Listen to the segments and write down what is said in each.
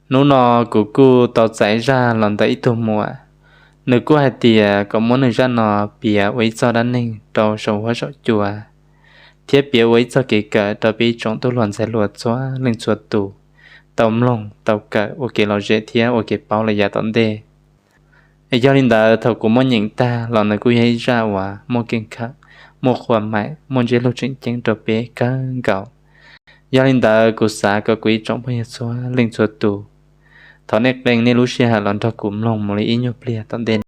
Hnub no kuv kuj tau txais zaj los ntawm ib tug muam, nws kuj hais tias kom muab nws zaj no piav ua ib txoj dab neeg rau saum huab saum cua, thiab piav ua ib txoj kev kawm rau peb ib tsoom tub hluas ntxhais hluas txhua leej txhua tus tau mloog tau kawm ua kev lom zem thiab ua kev paub lawm yav tom ntej. Es yog li ntawd thaum kuv muab nyeem tag los nws kuj yog ib zaj uas muaj keeb khawm, muaj qhua maim, muaj ntsiab lus tseem ceeb rau peb kawg nkaus. Yog li ntawd kuv xav kom kuv ib tsoom phooj ywg txhua leej txhua tus, thov nej qee nej lub sij hawm los nrog kuv mloog mus li ib nyuag pliag tom ntej no.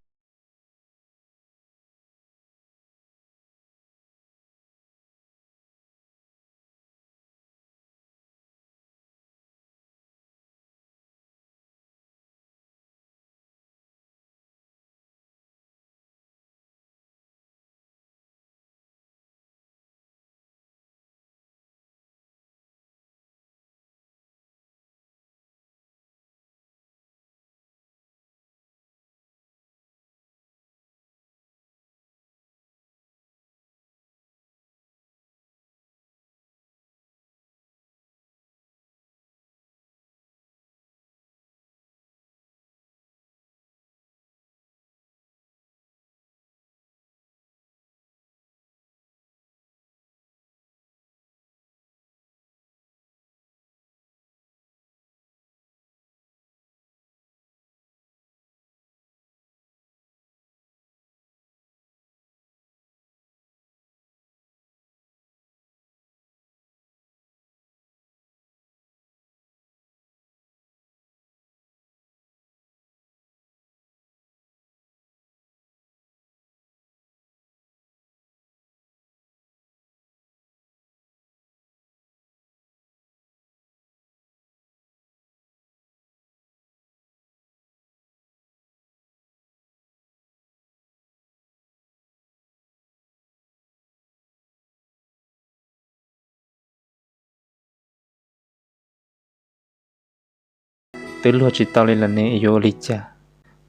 Twb luag tsis tau li los ne yuav ua li cas?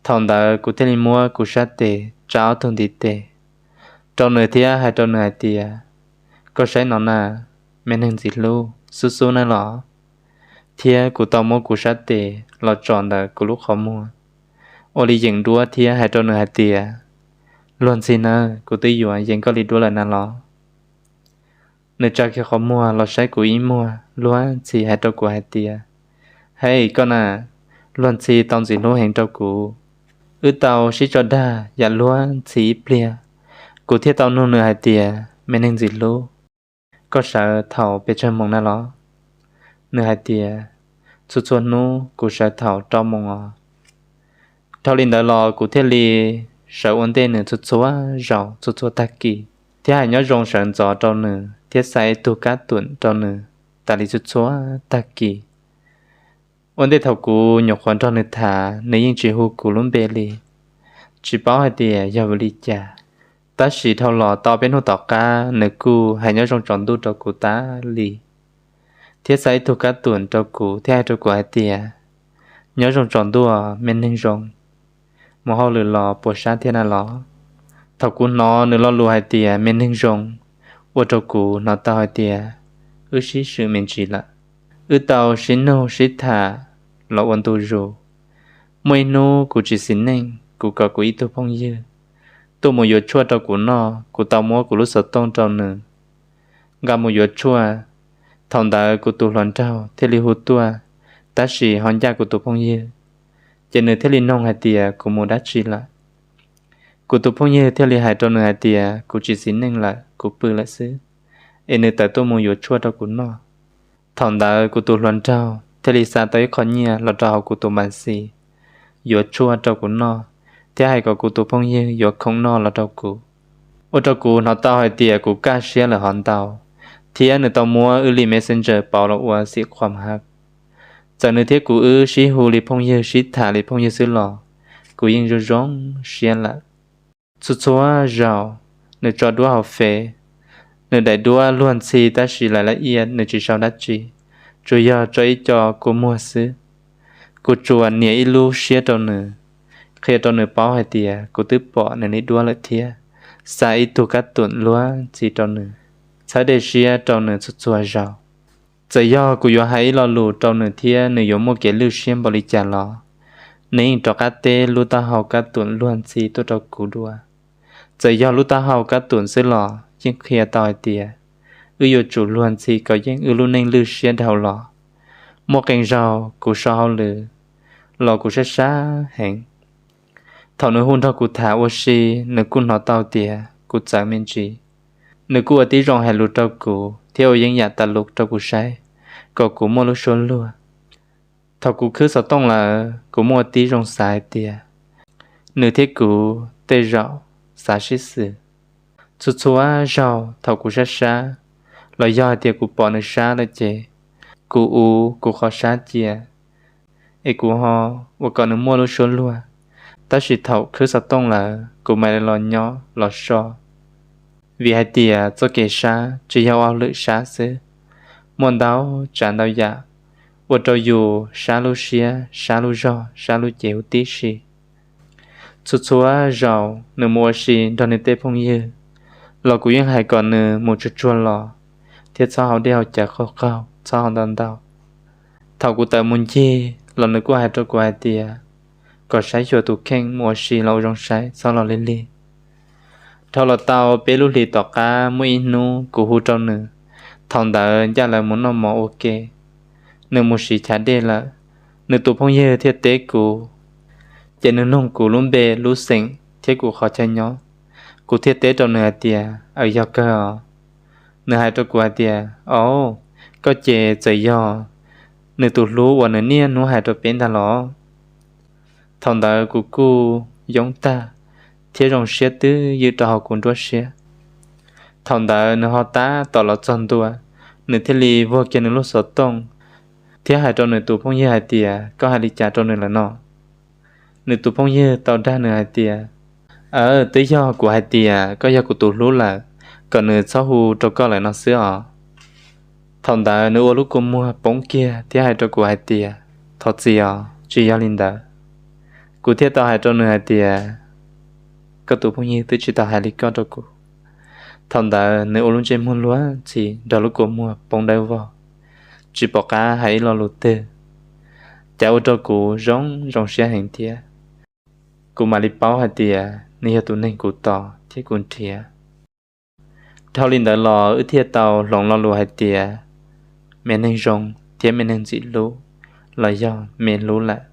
Thaum ntawd kuv thiaj li muab kuv sab tes tsa ob tug ntiv tes rau nws thiab hais rau nws hais tias, koj saib no na, me neeg ntxim hlub, xub xub nawb los. Thiab kuv tau muab kuv sab tes los tso ntawm kuv lub qhov muag, ua li yeem duab thiab hais rau nws hais tias, luag ntxhi nawb, kuv twb yuav yeem koj li duab lawm na los. Nws tsa kiag qhov muag los saib kuv ib muag luag ntxhi hais rau kuv hais tias, hej koj na, luag ntxhi tau ntxim hlub heev rau kuv. Wb tau sib tso dag yam luag ntxhi ib pliag, kuv thiaj tau nug nws hais tias, me neeg ntxim hlub, koj sawv thaum pes tsawg moos na los? Nws hais tias, txhua txhua hnub kuv sawv thaum rau moos os. Dhau li ntawd los kuv thiaj li sawv ua ntej nws txhua txhua zaus txhua txhua tag kis, thiab hais nyob zoo sawv ntxov rau nws thiab xa ib tug kab tuam rau nws tas li txhua txhua tag kis. Ua ntej thaum kuv nyuam qhuav nrog nws tham nws yeej tsis hu kuv lub npe li, tsis paub hais tias yog vim li cas. Tab sis dhau los tau peb hnub tom qab nws kuj hais nyob zoo tsaus ntuj rau kuv tas li, thiab xa ib tug kab tuam rau kuv thiab hais rau kuv hais tias, nyob zoo tsaus ntuj me neeg zoo, mus hauj lwm los puas sab thiab na los? Thaum kuv hnov nws lo lus hais tias me neeg zoo, ua rau kuv hnov tau hais tias wb sib swm me ntsis lawm. Wb tau sib nug sib tham los ua ntu zus. Muaj ib hnub kuv tsis xis neej, kuv kom kuv ib tug phooj ywg tuaj mus yuav tshuaj rau kuv noj, kuv tau muab kuv lub xov tooj rau nws nqa mus yuav tshuaj. Thaum ntawd kuv tus hluas nraug thiaj li hu tuaj, tab sis ho ncaj kuv tus phooj ywg, ces nws thiaj li noog hais tias kuv mus dab tsi lawm. Kuv tus phooj ywg thiaj li hais rau nws hais tias kuv tsis xis neej lawm, kuv pw lawm xwb, es nws tawm tuaj mus yuav tshuaj rau kuv noj. Thaum ntawd kuv tus hluas nraug thiaj li xa tau ib qho nyiaj los rau hauv kuv tus npas xis yuav tshuaj rau kuv noj, thiab hais kom kuv tus phooj ywg yuav khoom noj los rau kuv. Ua rau kuv hnov tau hais tias kuv kaj siab lawm hov ntau, thiab nws tau muab wb li Messenger pauv los ua xim qhuam hav. Txawm nws thiab kuv wb sib hu li phooj ywg sib tham li phooj ywg xwb los kuv yeej zoo zoo siab lawm. Txhua txhua zaus nws tso duab hauv Fev, nws daim duab luag ntxhi tab sis lais laj iab nws tsis sau dab tsi, tsuas yog tso ib co kua muag xwb. Kuv tsuas nias ib lub siab rau nws, qhia rau nws paub hais tias kuv twb pom nws li duab lawm thiab xa ib tug kab tuam luag ntxhi rau nws, txhawb dej siab rau nws txhua txhua zaus. Txawm yog kuv yuav hais ib lo lus rau nws thiab nws yuav muaj kev lwj siab npaum li cas los, nws yeej rov qab teb lub taub hau kab tuam luag ntxhi tuaj rau kuv dua. Txawm yog lub taub hau kab tuam xwb los yeej qhia tau hais tias wb yuav tsum luag ntxhi kom yeej wb lub neej lwj siab dhau los. Muaj qee zaug kuv so hauj lwm los kuv sab sab heev. Thaum nws hu nrog kuv tham ua si, nws kuj hnov tau tias kuv txawv me ntsis. Nws kuj ua tib zoo hais lus rau kuv thiab ua yeeb yam tas lus rau kuv saib, kom kuv muaj lub suab luag. Thaum kuv khwb xov tooj lawm, kuv muaj ua tib zoo xav hais tias nws thiab kuv tej zaum xav sib xws. Txhua txhua zaug thaum kuv sab sab, los yog hais tias kuv pom nws sab lawm ces kuv uv kuv qhov sab cia, es kuv ho ua kom nws muaj lub suab luag. Tab sis thaum khwb xov tooj lawm, kuv mam li los nyob los so, vim hais tias txoj kev sab tsis yog ua hauj lwm sab xwb, muaj ntau tsav ntau yam ua rau yus sab lub siab, sab lub zog, sab lub cev huv tib si. Txhua txhua zaus nws mus ua si nrog nws tej phooj ywg los kuv yeej hais kom nws mus tsuag tsuag los thiab txhob haus dej haus cawv qaug qaug, txhob haus ntau ntau. Thaum kuv tawm mus ncig los nws kuj hais rau kuv hais tias kom saib xyuas tus kheej, mus ua si los ua zoo saib, txhob los lig lig. Dhau los tau peb lub hlis tom qab muaj ib hnub kuv hu rau nws, thaum ntawd ncaj lawv mus noj mov ua ke, nws mus siv chav dej lawm. Nws tus phooj ywg thiaj teb kuv, ces nws nug kuv lub npe, lub xeem thiab kuv qhov chaw nyob. Kuv thiaj teb rau nws hais tias, Aws, yog kawg os. Nws hais rau kuv hais tias, Au, koj ces txawm yog nws tus hlub uas nws niaj hnub hais rau peb ntag los? Thaum ntawd kuv kuj yoob tag thiab zoo siab twb ywm rau hauv kuv nruab siab. Thaum ntawd nws ho tab tom los txog ntua, nws thiaj li vuag kiag nws lub xov tooj thiab hais rau nws tus phooj ywg hais tias, Koj hais li cas rau nws lawm no? Nws tus phooj ywg tau dag nws hais tias, Aws, twb yog kuv hais tias koj yog kuv tus hlub lawm, kom nws txhob hu rau koj lawm no xwb os. Thaum ntawd nws ua lub kua muag poob kiag thiab hais rau kuv hais tias, Thov txim os, tsis yog li ntawd. Kuv thiaj tau hais rau nws hais tias, Koj tus phooj ywg twb tsis tau hais li koj rau kuv. Thaum ntawd nws ua lub ntsej muag luag ntxhi nrog lub kua muag poob dawb vog, tsis pom qab hais ib lo lus twg. Cas ua rau kuv zoo zoo siab heev thiab. Kuv mam li paub hais tias nws yog tus neeg kuv tos thiab kuv nrhiav. Dhau li ntawd los wb thiaj tau hloov lo lus hais tias me neeg zoo thiab me neeg ntxim hlub los yog me hlub lawm.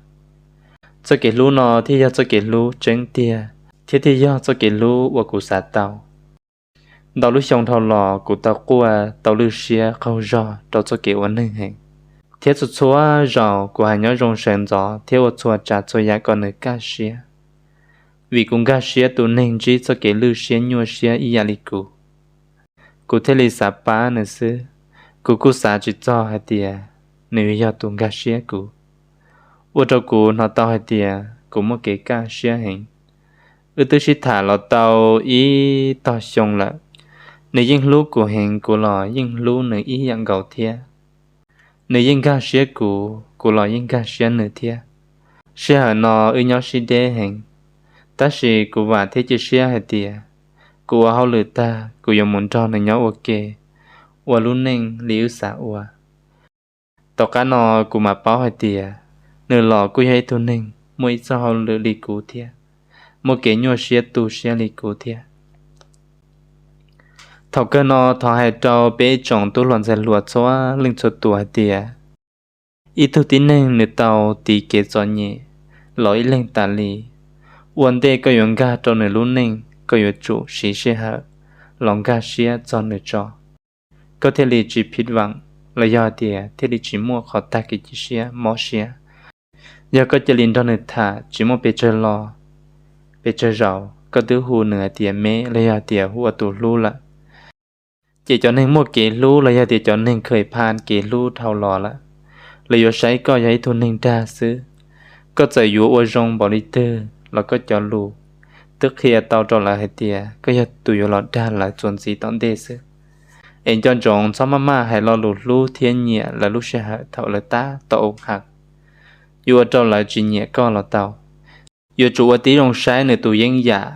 Txoj kev hlub no thiaj yog txoj kev hlub tseeb tiag thiab thiaj yog txoj kev hlub uas kuv xav tau. Ntau lub xyoo dhau los kuv tau quaj tau lwj siab qaug zog rau txoj kev ua neeg heev, thiab txhua txhua zaus kuv hais nyob zoo sawv ntxov thiab ua txhua tsav txhua yam kom nws kaj siab, vim kuv nkag siab tus neeg ntsib txoj kev lwj siab nyuaj siab ib yam li kuv. Kuv thiaj li xav pab nws xwb, kuv kuj xav tsis txog hais tias nws yog tus nkag siab kuv, ua rau kuv hnov tau hais tias kuv muaj kev kaj siab heev. Wb twb sib tham los tau ib tog xyoo lawm, nws yeej hlub kuv heev, kuv los yeej hlub nws ib yam nkaus thiab. Nws yeej nkag siab kuv, kuv los yeej nkag siab nws thiab. Sij hawm no wb nyob sib deb heev, tab sis kuv vam thiab cia siab hais tias kuv ua hauj lwm tag kuv yuav mus nrog nws nyob ua ke, ua lub neej li wb xav ua. Tom qab no kuv mam paub hais tias nws los kuj yog ib tug neeg muaj ib txoj hauj lwm li kuv thiab, muaj kev nyuaj siab tu siab li kuv thiab. Thaum kawg no thov hais rau peb tsoom tub hluas ntxhais hluas txhua leej txhua tus hais tias ib tug tib neeg nws tau tiv kev txom nyem los ib leeg tas li. Ua ntej koj yuav nkag rau nws lub neej, koj yuav tsum siv sij hawm los nkag siab txog nws tso, koj thiaj li tsis phiv vam, los yog tias thiaj li tsis muaj qhov tag kev cia siab mob siab. Yog koj cia li nrog nws tham tsis muaj pes tsawg lo, pes tsawg zaus koj twb hu nws hais tias me los yog tias hu ua tus hlub lawm, ces cov neeg muaj kev hlub los yog tias cov neeg khawm pha kev hlub dhau los lawm, lawv yuav saib koj yog ib tug neeg dag xwb. Koj txawm yuav ua zoo npaum li twg los koj cov lus twb qhia tau rau lawv hais tias koj yog tus yuav los dag lawv txuas ntxiv tom ntej xwb. Es nco ntsoov txhob maj maj hais lo lus hlub thiab nyiam lawv lub sij hawm thaum lawv tab tom u hawm, yuav ua rau lawv tsis nyiam koj los tau. Yuav tsum ua tib zoo saib nws tus yeeb yam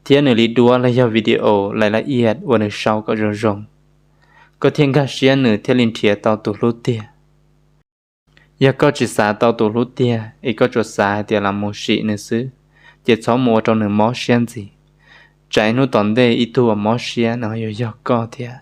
thiab nws li duab los yog video lais la ias uas nws sau kom zoo zoo. koj thiaj nkag siab nws thiaj li nrhiav tau tus hlub tiag. Yog koj tsis xav tau tus hlub tiag es koj tsuas xav hais tias los mus sim nws xwb, ces txhob mus ua rau nws mob siab ntxiv. Tsam ib hnub tom ntej ib tug uas mob siab nws yuav yog koj thiab.